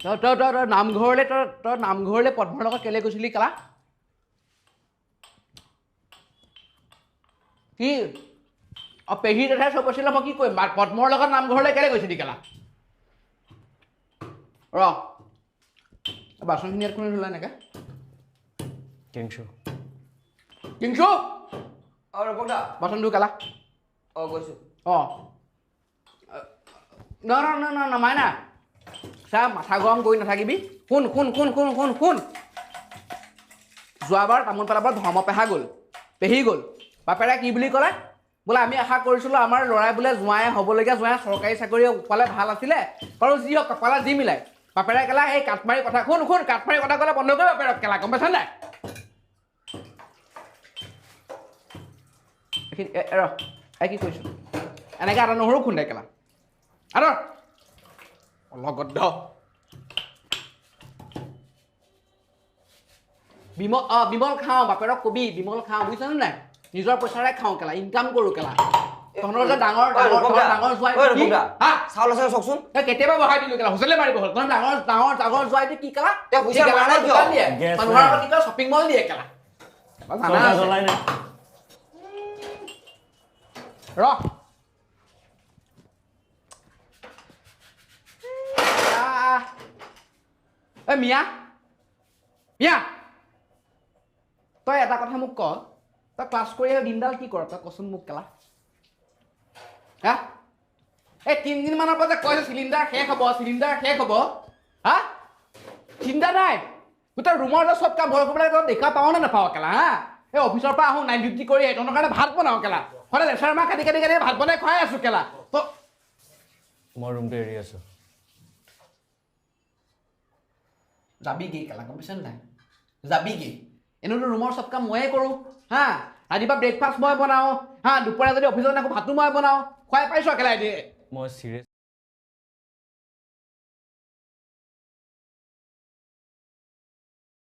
তই তই তই তই নামঘৰলৈ তই তই নামঘৰলৈ পদ্মৰ লগত কেলৈ গৈছিলি কেলা? কি অ পেহী জেঠাই চব আছিলে, মই কি কৰিম? পদ্মৰ লগত নামঘৰলৈ কেলৈ গৈছিলি কেলা? ৰ, বাচনখিনি ইয়াত কোনে ধুলা এনেকে? কিংছু। কিংছু, অ ৰূপক দা, বাচন ধু কেলা। অ গৈছো। অ ন ন ন ন ন মাইনা চা, মাথা গৰম কৰি নাথাকিবি। শুন শুন শুন শুন শুন শুন, যোৱাবাৰ তামোল পাতাৰ পৰা ধৰ্ম পেহা গ'ল, পেহী গ'ল। বাপেৰে কি বুলি ক'লে? বোলে আমি আশা কৰিছিলোঁ আমাৰ ল'ৰাই বোলে জোঁৱাই হ'বলগীয়া জোঁৱাই চৰকাৰী চাকৰি পালে ভাল আছিলে, বাৰু যি হওক কপালে যি মিলাই। বাপেৰে কেলা এই কাঠমাৰি কথা, শুন শুন, কাঠমাৰি কথা ক'লে বন্ধ কৰি বাপেৰক কেলা, গম পাইছ নাই? এইখিনি ৰ, এই কি কৰিছোঁ, এনেকৈ আদা নহৰু খুন্দে কেলা, আদৰ অলগদ্ধ। বিমল, অ বিমল খাওঁ, বাপেৰক কবি বিমল খাওঁ, বুজিছানে নাই? নিজৰ পইচাৰে খাওঁ কেলা, ইনকাম কৰোঁ কেলা। তহঁতৰ যে ডাঙৰ ডাঙৰ ডাঙৰ জোঁৱাই, হা চাউল আছে চাওকচোন, কেতিয়াবা বহাই দিলোঁ কেলা, হুচেলে মাৰিব হ'ল। তহঁতৰ ডাঙৰ ডাঙৰ ডাঙৰ জোঁৱাইটো কি কেলা, মানুহৰ আগত কি কয়, শ্বপিং মল দিয়ে কেলা। ৰ এই মিয়া মিয়া, তই এটা কথা মোক ক, তই ক্লাছ কৰি আহি দিনডাল কি কৰ তই কচোন মোক কেলা? হা, এই 3 দিনমানৰ পৰা যে কৈছে চিলিণ্ডাৰ শেষ হ'ব, চিলিণ্ডাৰ শেষ হ'ব, হা চিন্তা নাই। গোটেই ৰুমৰ যে চব কাম ভয় কৰিব লাগে, তই দেখা পাওঁ নে নাপাওঁ কেলা? হা, এই অফিচৰ পৰা আহোঁ, নাইট ডিউটি কৰি আহি তহঁতৰ কাৰণে ভাত বনাওঁ কেলা, সদায় লেচাৰ মাহ কাটি কাটি কাটি ভাত বনাই খুৱাই আছোঁ কেলা। তই মই ৰুমটো এৰি আছোঁ। যাবিগৈ কেলা, গম পাইছ নাই? যাবিগৈ। এনেওতো ৰুমৰ চব কাম ময়ে কৰোঁ। হা, ৰাতিপুৱা ব্ৰেকফাষ্ট মই বনাওঁ, হা দুপৰীয়া যদি অফিচত নাথাকোঁ ভাতো মই বনাওঁ, খুৱাই পাইছোঁ কেলা। মই চিৰিয়াছ।